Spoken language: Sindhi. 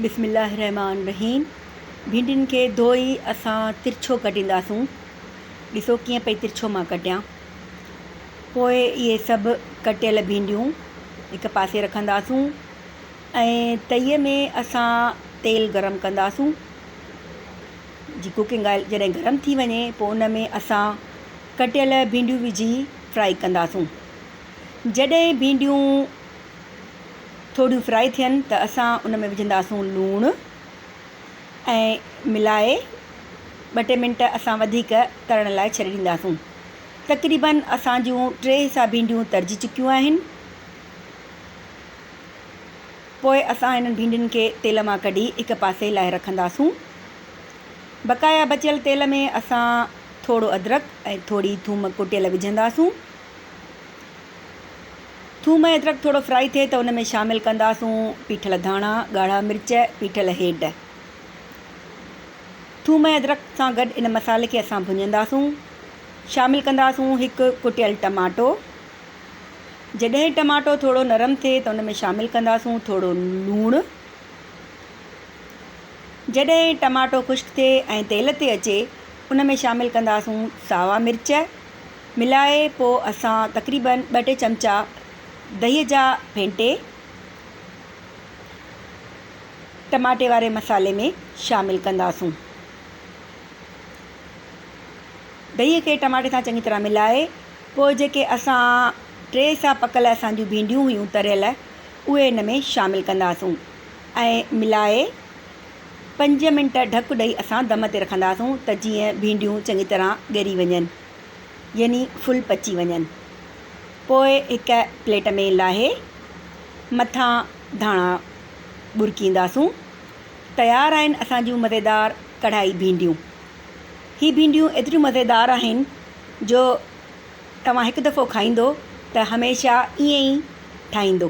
بسم الله الرحمٰن الرحيم ڀينڊين کي ڌوئي اسان ترڇو ڪٽينداسون ڏسو ڪيئن پئي ترڇو مان ڪٽيان پوء اهي سڀ ڪٽيل ڀينڊيون هڪ پاسي رکنداسون ۽ تئي ۾ اسان تيل گرم ڪنداسون جي ڪوڪنگ آئل جڏهن گرم ٿي وڃي پوء ان ۾ اسان ڪٽيل ڀينڊيون وجهي فرائي ڪنداسون جڏهن ڀينڊيون ٿوريون فرائي ٿين ته اسان ان ۾ وجهنداسون لوڻ ۽ ملائي ٻه ٽي منٽ اسان وڌيڪ ترڻ لاء ڇڏي ڏينداسون. تقريبن اسان جون ٽي حصا ڀينڊيون ترجي چڪيون آهن. پوء اسان انهن ڀينڊين کي تيل مان ڪڍي هڪ پاسي لاء رکنداسون. بقايا بچيل تيل ۾ اسان ٿورو ادرڪ ۽ ٿوري ٿوم ڪٽيل وجهنداسون. ٿوم ۽ ادرڪ ٿورو فرائي ٿئي ته ان ۾ شامل ڪنداسون پيٺل ڌاڻا، ڳاڙها مرچ، پيٺل هيڊ. ٿوم ۽ ادرڪ سان گڏ ان مصالحي کي اسان ڀڃنداسون. شامل ڪنداسون هڪ ڪٽيل ٽماٽو. جڏهن ٽماٽو ٿورو نرم ٿئي ته ان ۾ شامل ڪنداسون ٿورو لوڻ. جڏهن ٽماٽو خشڪ ٿئي ۽ تيل تي اچي ان ۾ شامل ڪنداسون ساوا مرچ. ملائي پوء اسان تقريبن ٻه ٽي چمچا دهي جا ڦينٽي ٽماٽي واري مصالحي ۾ شامل ڪنداسون. دهي کي ٽماٽي سان چڱي طرح ملائي پوء جيڪي اسان ٽي حصا پڪل اسان جون ڀينڊيون هيون تريل اهي ان ۾ شامل ڪنداسون ۽ ملائي پنج منٽ ڍڪ ڏئي اسان دم تي رکنداسون ته جيئن ڀينڊيون چڱي طرح ڳري وڃن يعني فل پچي وڃن. پوء هڪ پليٽ ۾ لاهي مٿان ڌاڻا ٻرڪينداسون. تيار آهن اسان جون مزيدار ڪڙهائي ڀينڊيون. هي ڀينڊيون ايتريون مزيدار آهن جو توهان هڪ دفعو کائيندو ته هميشه ائين ئي ٺاهيندو.